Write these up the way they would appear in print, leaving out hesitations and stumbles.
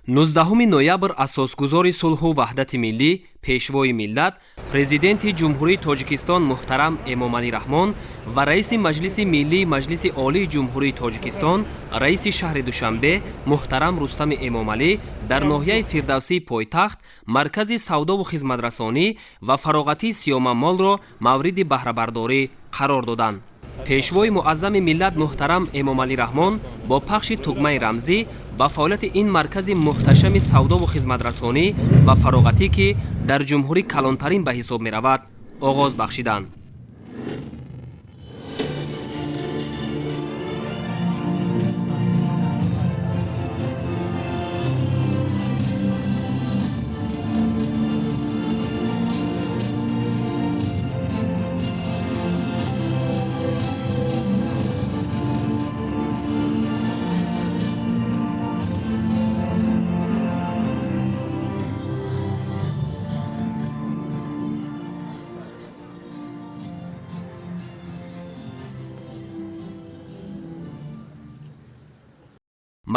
19 ноябр асосгузори сулҳу ваҳдати миллӣ, пешвои миллат, Президенти Ҷумҳурии Тоҷикистон муҳтарам Эмомалӣ Раҳмон ва раиси Маҷлиси Миллии Маҷлиси Олии Ҷумҳурии Тоҷикистон, раиси шаҳри Душанбе муҳтарам Рустами Эмомалӣ дар ноҳияи Фирдавсии пойтахт маркази савдову хизматрасонӣ ва фароғатии Сиёмамолро мавриди баҳрабардорӣ қарор доданд. Пешвои муаззами миллат муҳтарам Эмомалӣ Раҳмон бо пахши тугмаи рамзӣ ба фаъолияти ин маркази муҳташами савдову хизматрасонӣ ва фароғатӣ, ки дар ҷумҳурӣ калонтарин ба ҳисоб меравад, оғоз бахшиданд.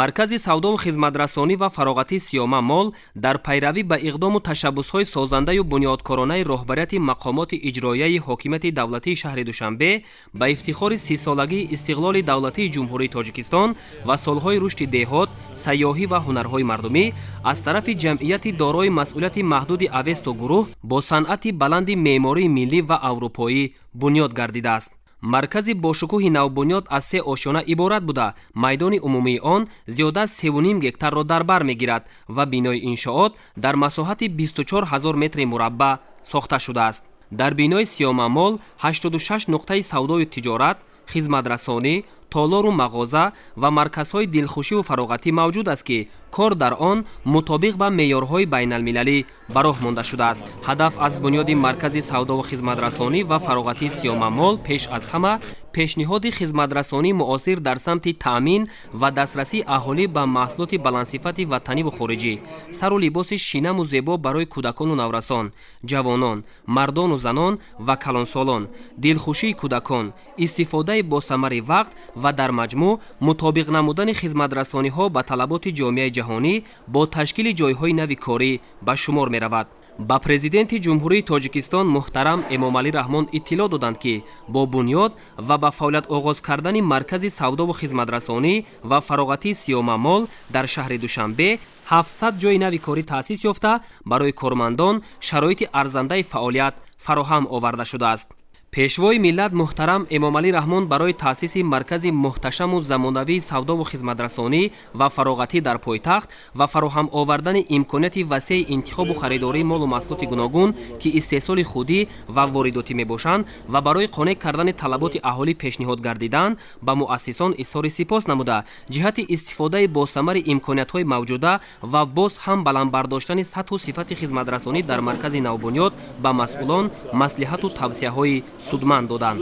Маркази савдову хизматрасонӣ ва фароғатии Сиёма Мол дар пайравӣ ба иқдому ташаббусҳои созандаю бунёдкоронаи роҳбарияти мақомоти иҷроияи ҳокимияти давлатии шаҳри Душанбе ба ифтихори 30-солагии истиқлоли давлатии Ҷумҳурии Тоҷикистон ва солҳои рушди деҳот, сайёҳӣ ва ҳунарҳои мардумӣ аз тарафи ҷамъияти дорои масъулияти маҳдуди Авесто гурӯҳ бо санъати баланди меъмории миллӣ ва аврупоӣ бунёд гардидааст. Маркази бошукӯҳи навбунёд аз се ошёна иборат буда, майдони умумии он зиёда аз 3,5 гектарро дар бар мегирад ва бинои иншоот дар масоҳати 24 ҳазор метри мураббаъ сохта шудааст. Дар бинои Сиёмамол 86 нуқтаи савдою тиҷорат, хизматрасонӣ, толору мағоза ва марказҳои дилхушиву фароғатӣ мавҷуд аст, ки кор дар он мутобиқ ба меъёрҳои байналмилалӣ ба роҳ монда шудааст. Ҳадаф аз бунёди маркази савдову хизматрасонӣ ва фароғатии Сиёмамол пеш аз ҳама пешниҳоди хизматрасонии муосир дар самти таъмин ва дастрасии аҳолӣ ба маҳсулоти баландсифати ватаниву хориҷӣ, сару либоси шинаму зебо барои кӯдакону наврасон, ҷавонон, мардону занон ва калонсолон, дилхушии кӯдакон, истифодаи босамари вақт ва дар маҷмӯъ мутобиқ намудани хизматрасониҳо ба талаботи ҷомеаи ҷаҳонӣ бо ташкили ҷойҳои нави корӣ ба шумор меравад. Ба Президенти Ҷумҳурии Тоҷикистон муҳтарам Эмомалӣ Раҳмон иттилоъ доданд, ки бо бунёд ва ба фаъолият оғоз кардани маркази савдову хизматрасонӣ ва фароғатии Сиёмамол дар шаҳри Душанбе 700 ҷойи нави корӣ таъсис ёфта, барои кормандон шароити арзандаи фаъолият фароҳам оварда шудааст. Пешвои миллат муҳтарам Эмомалӣ Раҳмон барои таъсиси маркази муҳташаму замонавии савдову хизматрасонӣ ва фароғатӣ дар пойтахт ва фароҳам овардани имконияти васеи интихобу харидории молу маҳсулоти гуногун, ки истеҳсоли худӣ ва воридотӣ мебошанд ва барои қонеъ кардани талаботи аҳолӣ пешниҳод гардиданд, ба муассисон изҳори сипос намуда, ҷиҳати истифодаи босамари имкониятҳои мавҷуда ва боз ҳам баланд бардоштани сатҳу сифати хизматрасонӣ дар маркази навбунёд ба масъулон маслиҳату тавсияҳои судманд доданд.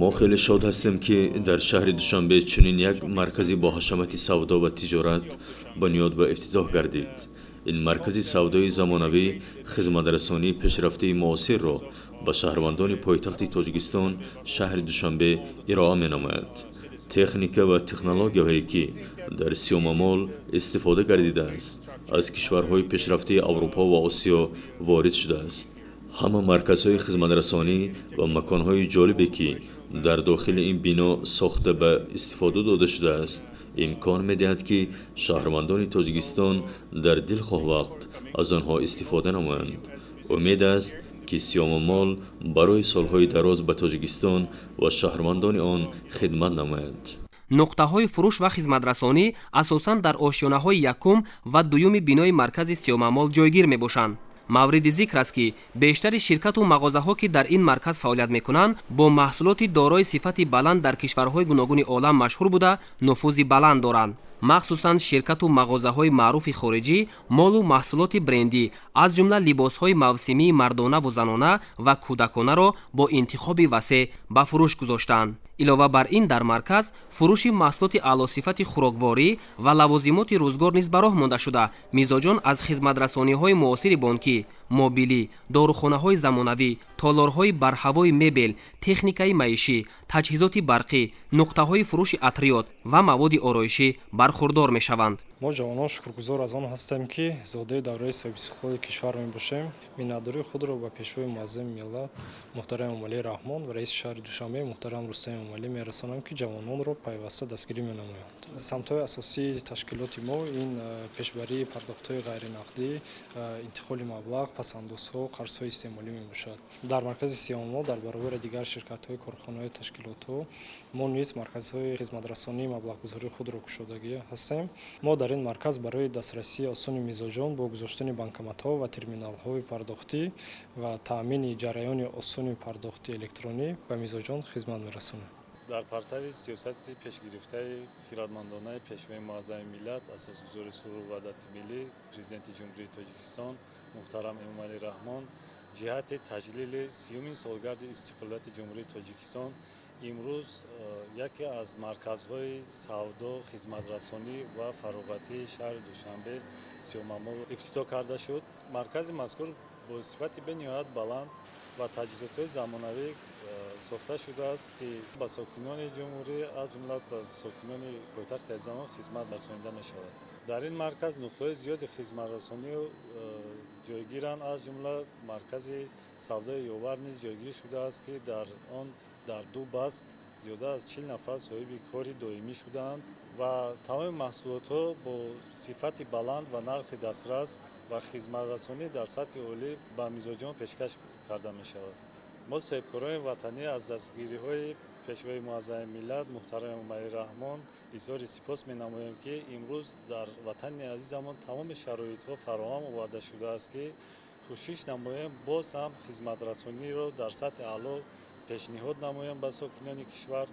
Мо хеле шод ҳастем, ки дар шаҳри Душанбе чунин як маркази боҳашамати савдо ва тиҷорат бунёд ва ифтитоҳ гардид. Ин маркази савдои замонавӣ хизматрасонии пешрафтаи муосирро ба шаҳрвандони пойтахти Тоҷикистон, шаҳри Душанбе, ироа менамояд. Техника ва технологияҳое, ки дар Сиёмамол истифода гардидааст, аз кишварҳои пешрафтаи Аврупо ва Осиё ворид шудааст. Ҳама марказҳои хизматрасонӣ ва маконҳои ҷолибе, ки дар дохили ин бино сохта ба истифода дода шудааст, имкон медиҳад, ки шаҳрвандони Тоҷикистон дар дилхоҳ вақт аз онҳо истифода намоянд. Умед аст, ки Сиёмамол барои солҳои дароз ба Тоҷикистон ва шаҳрвандони он хидмат намояд. Нуқтаҳои фурӯш ва хизматрасонӣ асосан дар ошёнаҳои якум ва дуюми бинои маркази Сиёмамол ҷойгир мебошанд. Мавриди зикр аст, ки бештари ширкату мағозаҳо, ки дар ин марказ фаъолият мекунанд, бо маҳсулоти дорои сифати баланд дар кишварҳои гуногуни олам машҳур буда, нуфузи баланд доранд. Махсусан ширкату мағозаҳои маъруфи хориҷӣ молу маҳсулоти брендӣ аз ҷумла либосҳои мавсимии мардонаву занона ва кӯдаконаро бо интихоби васеъ ба фурӯш гузоштаанд. Илова бар ин, дар марказ фурӯши маҳсулоти аълосифати хӯрокворӣ ва лавозимоти рӯзгор низ ба роҳ монда шуда, мизоҷон аз хизматрасониҳои муосири бонкӣ, мобилӣ, дорухонаҳои замонавӣ, толорҳои барҳавои мебел, техникаи маишӣ, таҷҳизоти барқӣ, нуқтаҳои фурӯши атриёт ва маводи ороишӣ бархурдор мешаванд. Мо ҷавонон шукргузор аз он ҳастем, ки зодаи давраи соҳибистиқлоли кишвар мебошем. Миннатдории худро ба Пешвои муаззами миллат муҳтарам Эмомалӣ Раҳмон ва раиси шаҳри Душанбе муҳтарам Рустам Эмомалӣ мерасонам, ки ҷавононро пайваста дастгирӣ менамоянд. Самтҳои асосии ташкилоти мо ин пешбарии пардохтҳои ғайринақдӣ, интиқоли маблағ, пасандозҳо, қарзҳои истеъмолӣ мебошад. Дар маркази Сиёмамол дар баробари дигар ширкатҳои, корхонаҳои, ташкилотҳо мо низ марказҳои хизматрасонии маблағгузории худро кушодагӣ ҳастем. Мо дар ин марказ барои дастрасии осони мизоҷон бо гузоштани банкоматҳо ва терминалҳои пардохтӣ ва таъмини ҷараёни осони пардохти электронӣ ба мизоҷон хизмат мерасонем. Дар партави сиёсати пешгирифтаи хирадмандонаи Пешвои муаззами миллат, асосгузори сулҳу ваҳдати миллӣ, Президенти Ҷумҳурии Тоҷикистон муҳтарам Эмомалӣ Раҳмон, ҷиҳати таҷлили 30-умин солгарди истиқлолияти Ҷумҳурии Тоҷикистон имрӯз яке аз марказҳои савдо, хизматрасонӣ ва фароғатии шаҳри Душанбе Сиёмамол ифтитоҳ карда шуд. Маркази мазкур бо сифати бениҳоят баланд ва таҷҳизотҳои замонавӣ сохта шудааст, ки ба сокинони ҷумҳурӣ, аз ҷумла ба сокинони пойтахти азизамон хизмат расонида мешавад. Дар ин марказ нуқтаҳои зиёди хизматрасонӣ ҷойгиранд, аз ҷумла маркази савдои ёвар низ ҷойгир шудааст, ки дар он дар ду баст зиёда аз 40 нафар соҳиби кори доимӣ шудаанд ва тамоми маҳсулотҳо бо сифати баланд ва нархи дастрас ва хизматрасонӣ дар сатҳи олӣ ба мизоҷон пешкаш карда мешавад. Мо соҳибкорони ватанӣ аз дастгириҳои Пешвои муаззами миллат муҳтарам Эмомалӣ Раҳмон изҳори сипос менамоем, ки имрӯз дар ватани азизамон тамоми шароитҳо фароҳам оварда шудааст, ки кӯшиш намоем боз ҳам хизматрасониро дар сатҳи аъло пешниҳод намоем ба сокинони кишвар.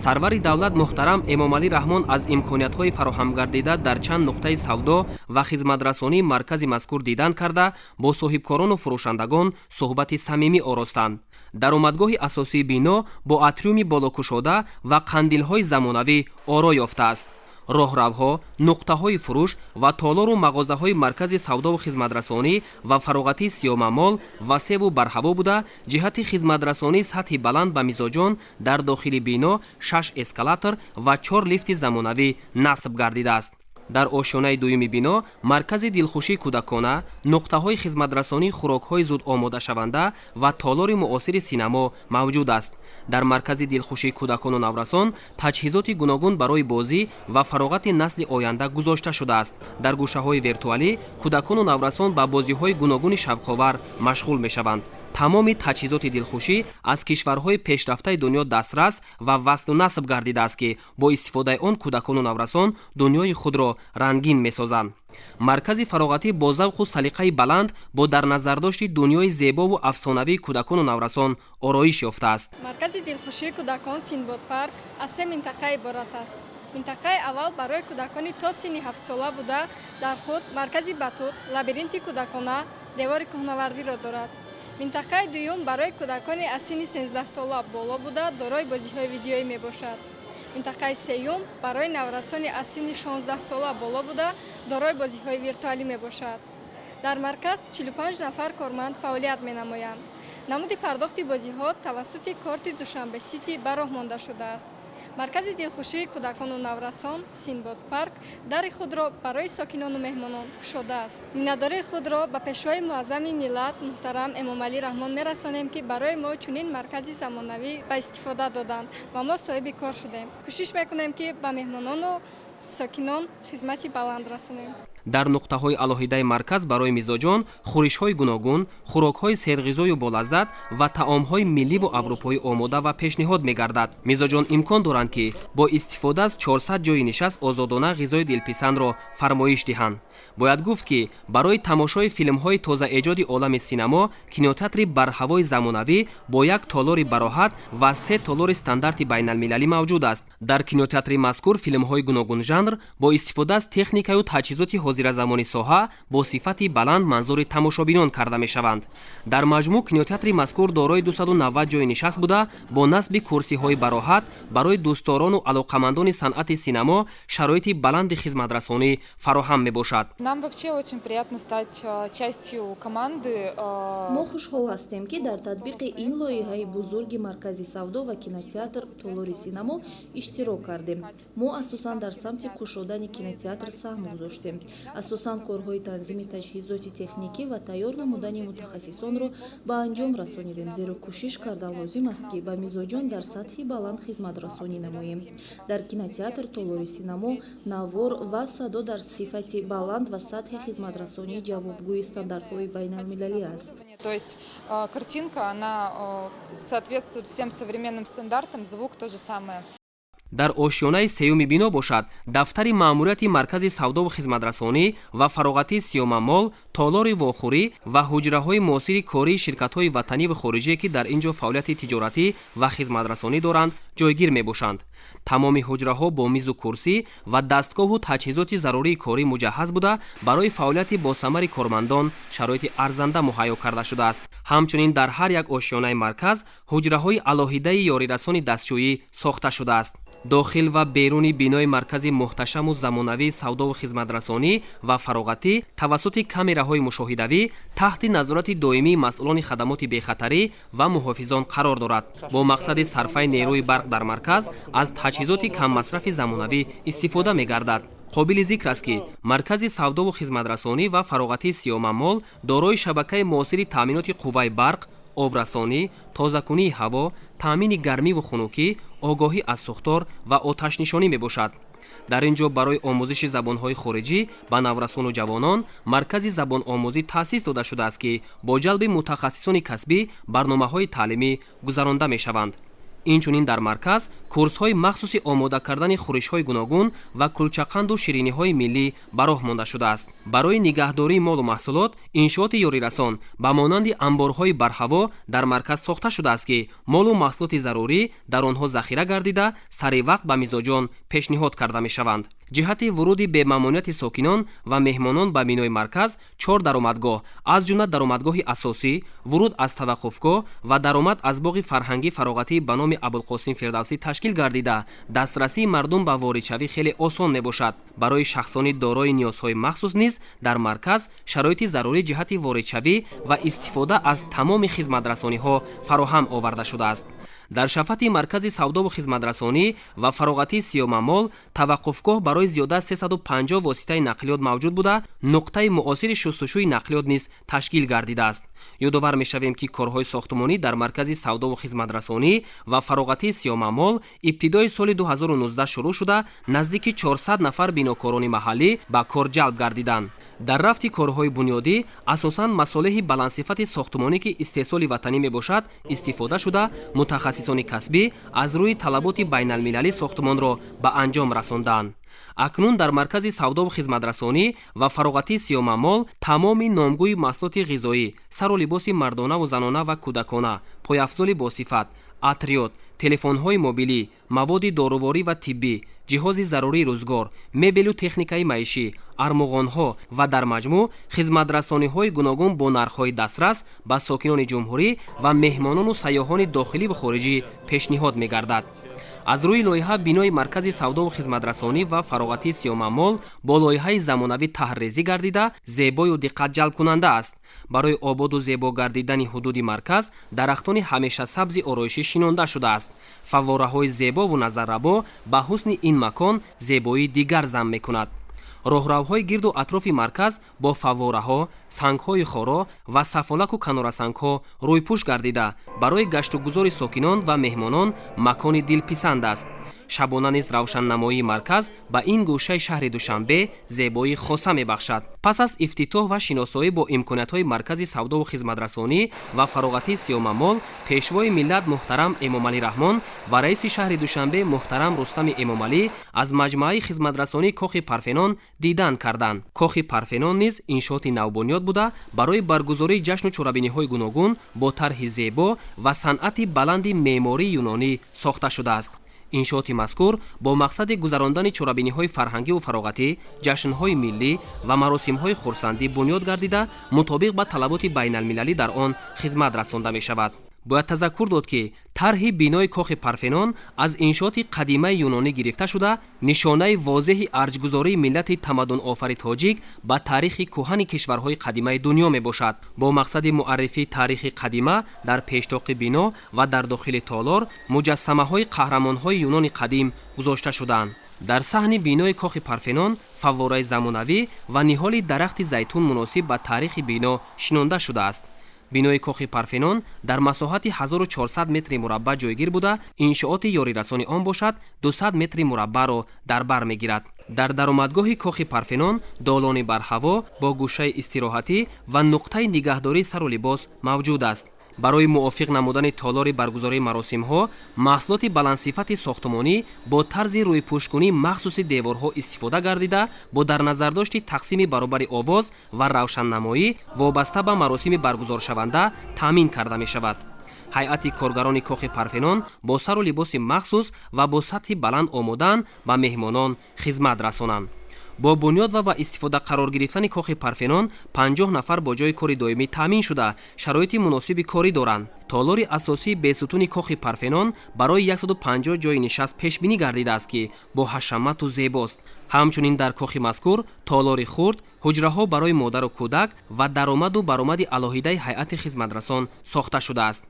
Сарвари давлат муҳтарам Эмомалӣ Раҳмон аз имкониятҳои фароҳамгардида дар чанд нуқтаи савдо ва хизматрасонии маркази мазкур дидан карда, бо соҳибкорону фурӯшандагон суҳбати самимӣ оростанд. Даромадгоҳи асосии бино бо атриуми болокушода ва қандилҳои замонавӣ оро ёфтааст. Роҳравҳо, нуқтаҳои фурӯш ва толору мағозаҳои маркази савдову хизматрасонӣ ва фароғатии Сиёмамол васеъву барҳаво буда, ҷиҳати хизматрасонии сатҳи баланд ба мизоҷон дар дохили бино шаш эскалатор ва чор лифти замонавӣ насб гардидааст. Дар ошёнаи дуюми бино маркази дилхушии кӯдакона, нуқтаҳои хизматрасонии хӯрокҳои зуд омодашаванда ва толори муосири синамо мавҷуд аст. Дар маркази дилхушии кӯдакону наврасон таҷҳизоти гуногун барои бозӣ ва фароғати насли оянда гузошта шудааст. Дар гӯшаҳои виртуалӣ кӯдакону наврасон ба бозиҳои гуногуни шавқовар машғул мешаванд. Тамоми таҷҳизоти дилхушӣ аз кишварҳои пешрафтаи дунё дастрас ва васлу насб гардидааст, ки бо истифодаи он кӯдакону наврасон дунёи худро рангин месозанд. Маркази фароғатӣ бо завқу салиқаи баланд, бо дар назардошти дунёи зебову афсонавии кӯдакону наврасон ороиш ёфтааст. Маркази дилхушии кӯдакон Синбод парк аз се минтақа иборат аст. Минтақаи аввал барои кӯдакони то синни 7-сола буда, дар худ маркази батут, лабиринти кӯдакона, девори кӯҳнавардиро дорад. Минтақаи дуюм барои кӯдакони аз синни 13-сола боло буда, дорои бозиҳои видеоӣ мебошад. Минтақаи сеюм барои наврасони аз синни 16-сола боло буда, дорои бозиҳои виртуалӣ мебошад. Дар марказ 45 нафар корманд фаъолият менамоянд. Намуди пардохти бозиҳо тавассути корти Душанбе Сити ба роҳ монда шудааст. Маркази дилхушии кӯдакону наврасон Синбод парк дари худро барои сокинону меҳмонон кушодааст. Миннатдории худро ба Пешвои муаззами миллат муҳтарам Эмомалӣ Раҳмон мерасонем, ки барои мо чунин маркази замонавӣ ба истифода доданд ва мо соҳиби кор шудем. Кӯшиш мекунем, ки ба меҳмонону сокинон хизмати баланд расонем. Дар нуқтаҳои алоҳидаи марказ барои мизоҷон хӯришҳои гуногун, хӯрокҳои серғизою болаззат ва таомҳои милливу аврупоӣ омода ва пешниҳод мегардад. Мизоҷон имкон доранд, ки бо истифода аз 400 ҷойи нишаст озодона ғизои дилписандро фармоиш диҳанд. Бояд гуфт, ки барои тамошои филмҳои тозаэҷоди олами синамо кинотеатри барҳавои замонавӣ бо як толори бароҳат ва се толори стандарти байналмилалӣ мавҷуд аст. Дар кинотеатри мазкур филмҳои гуногунжанр бо истифода аз техникаю таҷҳизоти ҳозиразамони соҳа бо сифати баланд манзури тамошобинон карда мешаванд. Дар маҷмӯъ кинотеатри мазкур дорои 290 ҷойи нишаст буда, бо насби курсиҳои бароҳат барои дӯстдорону алоқамандони санъати синамо шароити баланди хизматрасонӣ фароҳам мебошад. Нам вообще очень приятно стать частью команды. Мо хушҳол ҳастем, ки дар татбиқи ин лоиҳаи бузурги маркази савдо ва кинотеатр толори синамо иштирок кардем. Мо асосан дар самти кушодани кинотеатр саҳм гузоштем. Асосан корҳои танзими таҷҳизоти техникӣ ва тайёр намудани мутахассисонро ба анҷом расонидем, зеро кӯшиш карда лозим аст, ки ба мизоҷон дар сатҳи баланд хизматрасонӣ намоем. Дар кинотеатр толори синамо навор ва садо дар сифати баланд ва сатҳи хизматрасонии ҷавобгӯи стандартҳои байналмилалӣ аст. То есть картинка, она соответствует всем современным стандартам, звук то же самое. Дар ошёнаи сеюми бино бошад, дафтари маъмурияти маркази савдову хизматрасонӣ ва фароғатии Сиёма Молл, толори вохӯрӣ ва ҳуҷраҳои муосири кории ширкатҳои ватанӣ ва хориҷие, ки дар ин ҷо фаъолияти тиҷоратӣ ва хизматрасонӣ доранд, ҷойгир мебошанд. Тамоми ҳуҷраҳо бо мизу курсӣ ва дастгоҳу таҷҳизоти зарурии корӣ муҷаҳҳаз буда, барои фаъолияти босамари кормандон шароити арзанда муҳайё карда шудааст. Ҳамчунин дар ҳар як ошёнаи марказ ҳуҷраҳои алоҳидаи ёрирасони дастшӯӣ сохта шудааст. Дохил ва беруни бинои маркази муҳташаму замонавии савдову хизматрасонӣ ва фароғатӣ тавассути камераҳои мушоҳидавӣ таҳти назорати доимии масъулони хадамоти бехатарӣ ва муҳофизон қарор дорад. Бо мақсади сарфаи нерӯи барқ дар марказ аз таҷҳизоти каммасрафи замонавӣ истифода мегардад. Қобили зикр аст, ки маркази савдову хизматрасонӣ ва фароғатии Сиёма Молл дорои шабакаи муосири таъминоти қувваи барқ, обрасонӣ, тозакунии ҳаво, таъмини гармиву хунукӣ, огоҳӣ аз сӯхтор ва оташнишонӣ мебошад. Дар ин ҷо барои омӯзиши забонҳои хориҷӣ ба наврасону ҷавонон маркази забономӯзӣ таъсис дода шудааст, ки бо ҷалби мутахассисони касбӣ барномаҳои таълимӣ гузаронда мешаванд. Инчунин дар марказ курсҳои махсуси омода кардани хӯришҳои гуногун ва кулчақанду шириниҳои миллӣ ба роҳ монда шудааст. Барои нигаҳдории молу маҳсулот иншооти ёрирасон ба монанди амборҳои барҳаво дар марказ сохта шудааст, ки молу маҳсулоти зарурӣ дар онҳо захира гардида, сари вақт ба мизоҷон пешниҳод карда мешаванд. Ҷиҳати вуруди бемамониати сокинон ва меҳмонон ба бинои марказ чор даромадгоҳ, аз ҷумла даромадгоҳи асосӣ, вуруд аз таваққуфгоҳ ва даромад аз боғи фарҳангӣ фароғатӣ ба номи Абулқосим Фирдавсӣ ташкил гардида, дастрасии мардум ба воридшавӣ хеле осон мебошад. Барои шахсони дорои ниёзҳои махсус низ дар марказ шароити зарурӣ ҷиҳати воридшавӣ ва истифода аз тамоми хизматрасониҳо фароҳам оварда шудааст. Дар шафати маркази савдову хизматрасонӣ ва фароғатии Сиёма Молл таваққуфгоҳ барои зиёда аз 350 воситаи нақлиёт мавҷуд буда, нуқтаи муосири шустушӯи нақлиёт низ ташкил гардидааст. Ёдовар мешавем, ки корҳои сохтмонӣ дар маркази савдову хизматрасонӣ ва фароғатии Сиёма Молл ибтидои соли 2019 шурӯъ шуда, наздики 400 нафар бинокорони маҳаллӣ ба кор ҷалб гардиданд. Дар рафти корҳои бунёдӣ асосан масолеҳи баландсифати сохтмонӣ, ки истеҳсоли ватанӣ мебошад, истифода шуда, мутахассисони касбӣ аз рӯи талаботи байналмилалӣ сохтмонро ба анҷом расондаанд. Акнун дар маркази савдову хизматрасонӣ ва фароғатии Сиёма Молл тамоми номгӯи маҳсулоти ғизоӣ, сару либоси мардонаву занона ва кӯдакона, пойафзоли босифат, атриёт, телефонҳои мобилӣ, маводи доруворӣ ва тиббӣ, ҷиҳози зарурии рӯзгор, мебелу техникаи маишӣ, армуғонҳо ва дар маҷмӯъ хизматрасониҳои гуногун бо нархҳои дастрас ба сокинони ҷумҳурӣ ва меҳмонону сайёҳони дохилӣ ву хориҷӣ пешниҳод мегардад. Аз рӯи лоиҳа бинои маркази савдову хизматрасонӣ ва фароғатии Сиёма Молл бо лоиҳаи замонавӣ таҳррезӣ гардида, зебою диққатҷалбкунанда аст. Барои ободу зебо гардидани ҳудуди марказ дарахтони ҳамешасабзи ороишӣ шинонда шудааст. Фаввораҳои зебову назаррабо ба ҳусни ин макон зебоии дигар зам мекунад. Роҳравҳои гирду атрофи марказ бо фаввораҳо, сангҳои хоро ва сафолаку канорасангҳо рӯйпӯш гардида, барои гаштугузори сокинон ва меҳмонон макони дилписанд аст. Шабона низ равшаннамоии марказ ба ин гӯшаи шаҳри Душанбе зебоии хоса мебахшад. Пас аз ифтитоҳ ва шиносоӣ бо имкониятҳои маркази савдову хизматрасонӣ ва фароғатии Сиёма Молл, Пешвои миллат муҳтарам Эмомалӣ Раҳмон ва раиси шаҳри Душанбе муҳтарам Рустами Эмомалӣ аз маҷмӯаи хизматрасонии Кохи Парфенон дидан карданд. Кохи Парфенон низ иншооти навбунёд буда, барои баргузории ҷашну чорабиниҳои гуногун бо тарҳи зебо ва санъати баланди меъмории юнонӣ сохта шудааст. Иншооти мазкур бо мақсади гузарондани чорабиниҳои фарҳангиву фароғатӣ, ҷашнҳои миллӣ ва маросимҳои хурсандӣ бунёд гардида, мутобиқ ба талаботи байналмилалӣ дар он хизмат расонда мешавад. Бояд тазаккур дод, ки тарҳи бинои кохи Парфенон аз иншооти қадимаи юнонӣ гирифта шуда, нишонаи возеҳи арҷгузории миллати тамаддунофари тоҷик ба таърихи кӯҳани кишварҳои қадимаи дунё мебошад. Бо мақсади муаррифии таърихи қадима дар пештоқи бино ва дар дохили толор муҷассамаҳои қаҳрамонҳои юнони қадим гузошта шудаанд. Дар саҳни бинои кохи Парфенон фаввораи замонавӣ ва ниҳоли дарахти зайтун муносиб ба таърихи бино шинонда шудааст. Бинои кохи Парфенон дар масоҳати 1400 метри мураббаъ ҷойгир буда, иншооти ёрирасони он бошад 200 метри мураббаъро дар бар мегирад. Дар даромадгоҳи кохи Парфенон долони барҳаво бо гӯшаи истироҳатӣ ва нуқтаи нигаҳдории сару либос мавҷуд аст. Барои мувофиқ намудани толори баргузории маросимҳо маҳсулоти баландсифати сохтмонӣ бо тарзи рӯйпӯшкунии махсуси деворҳо истифода гардида, бо дар назардошти тақсими баробари овоз ва равшаннамоӣ вобаста ба маросими баргузоршаванда таъмин карда мешавад. Ҳайати коргарони кохи Парфенон бо сару либоси махсус ва бо сатҳи баланд омодаанд ба меҳмонон хизмат расонанд. Бо бунёд ва ба истифода қарор гирифтани кохи Парфенон 50 нафар бо ҷойи кори доимӣ таъмин шуда, шароити муносиби корӣ доранд. Толори асосии бесутуни кохи Парфенон барои 150 ҷойи нишаст пешбинӣ гардидааст, ки бо ҳашамату зебост. Ҳамчунин дар кохи мазкур толори хурд, ҳуҷраҳо барои модару кӯдак ва даромаду баромади алоҳидаи ҳайати хизматрасон сохта шудааст.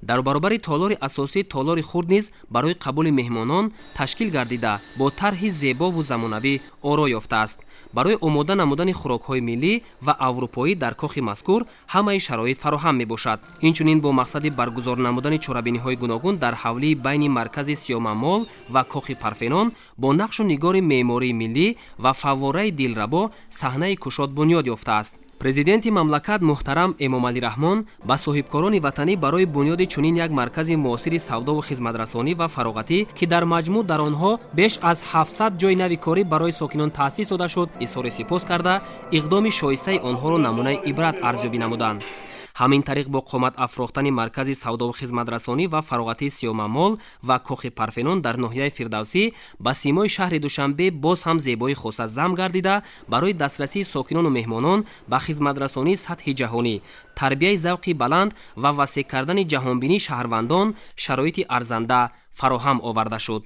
Дар баробари толори асосӣ толори хурд низ барои қабули меҳмонон ташкил гардида, бо тарҳи зебову замонавӣ оро ёфтааст. Барои омода намудани хӯрокҳои миллӣ ва аврупоӣ дар кохи мазкур ҳамаи шароит фароҳам мебошад. Инчунин бо мақсади баргузор намудани чорабиниҳои гуногун дар ҳавлии байни маркази Сиёмамол ва кохи Парфенон бо нақшу нигори меъмории миллӣ ва фаввораи дилрабо саҳнаи кушод бунёд ёфтааст. Президенти мамлакат муҳтарам Эмомалӣ Раҳмон ба соҳибкорони ватанӣ барои бунёди чунин як маркази муосири савдову хизматрасонӣ ва фароғатӣ, ки дар маҷмӯъ дар онҳо беш аз 700 ҷойи нави корӣ барои сокинон таъсис дода шуд, изҳори сипос карда, иқдоми шоистаи онҳоро намунаи ибрат арзёбӣ намуданд. Ҳамин тариқ бо қомат афрохтани маркази савдову хизматрасонӣ ва фароғатии Сиёмамол ва кохи Парфенон дар ноҳияи Фирдавсӣ ба симои шаҳри Душанбе боз ҳам зебои хоса зам гардида, барои дастрасии сокинону меҳмонон ба хизматрасонии сатҳи ҷаҳонӣ, тарбияи завқи баланд ва васеъ кардани ҷаҳонбинии шаҳрвандон шароити арзанда фароҳам оварда шуд.